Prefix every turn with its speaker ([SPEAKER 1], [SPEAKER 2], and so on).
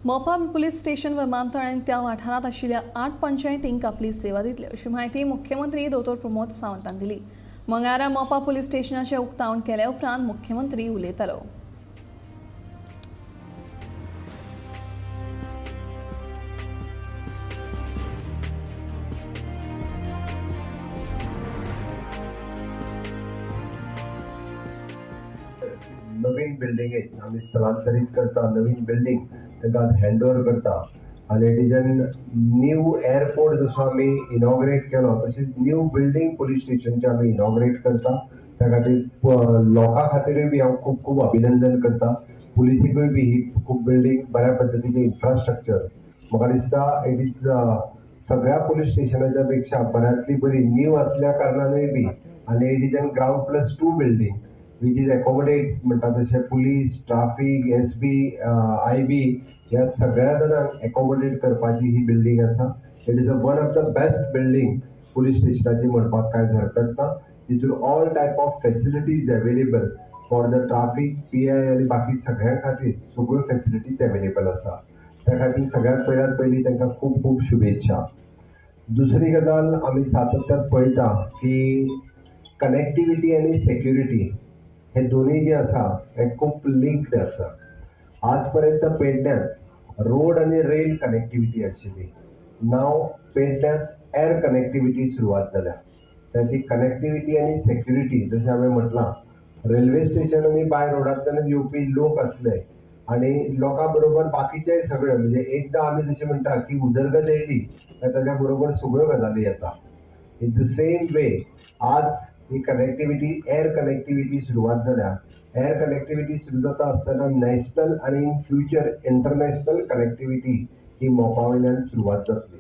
[SPEAKER 1] Mopa police station विमानतळ आनी त्या वाठारांत आशिल्ल्या 8 पंचायतींक आपली सेवा दितले अशी म्हायती मुख्यमंत्री दोतोर प्रमोद सावंतान दिली. मंगळारा मोपा पुलीस स्टेशनाचें उक्तावण केल्या उपरांत मुख्यमंत्री उलयतालो.
[SPEAKER 2] नवीन बिल्डिंगेत आमी स्थलांतरीत करता, नवीन बिल्डींग तांकां हँड ओवर करता आनी it is an new airport जसो आमी इनॉग्रेट केलो तशीच न्यू बिल्डींग पुलीस स्टेशनचे आमी इनॉग्रेट करता. त्या खातीर लोकां खातीरूय बी हांव खूब खूब अभिनंदन करता. पुलिसीकूय बी ही खूब बिल्डींग बऱ्या पद्दतीचें इन्फ्रास्ट्रक्चर म्हाका दिसता it is सगळ्या पुलीस स्टेशनाच्या पेक्षा बऱ्यांतली बरी न्यू आसल्या कारणानूय बी आनी it is an ground plus two building which is accommodates म्हणटा तशें police, traffic, SB, IB ह्या सगळ्या जाणांक एकोमोडेट करपाची ही बिल्डींग आसा. It is a one of the best building police स्टेशनाची म्हणपाक कांयच हरकत ना. तितून all type of facilities available for the traffic, PI आनी बाकी सगळ्यां खातीर सगळ्यो फेसिलिटीज अवेलेबल आसा. त्या खातीर सगळ्यांत पयल्यात पयलीं तांकां खूब खूब शुभेच्छा. दुसरी गजाल, आमी सातत्यात पळयता की कनेक्टिविटी आनी सेक्युरिटी हे दोनूय जे आसा हे खूब लिंक्ड आसा. आज पर्यंत पेडण्यांत रोड आनी रेल कनेक्टिविटी आशिल्ली. नाव पेडण्यांत एर कनेक्टिविटी सुरवात जाल्या. ती कनेक्टिविटी आनी सेक्युरिटी, जशें हांवें म्हटलां, रेल्वे स्टेशन आनी बाय रोडांतल्यानच येवपी लोक आसले आनी लोकां बरोबर बाकीचेय सगळे, म्हणजे एकदां आमी जशें म्हणटा की उदरगत येयली काय ताच्या बरोबर सगळ्यो गजाली येता, इन the same way आज ही कनेक्टिविटी, एर कनेक्टिविटी सुरवात जाल्या. एर कनेक्टिविटी सुरू जाता आसतना नॅशनल आनी इन फ्युचर इंटरनॅशनल कनेक्टिविटी ही मोपा वयल्यान सुरवात जातली.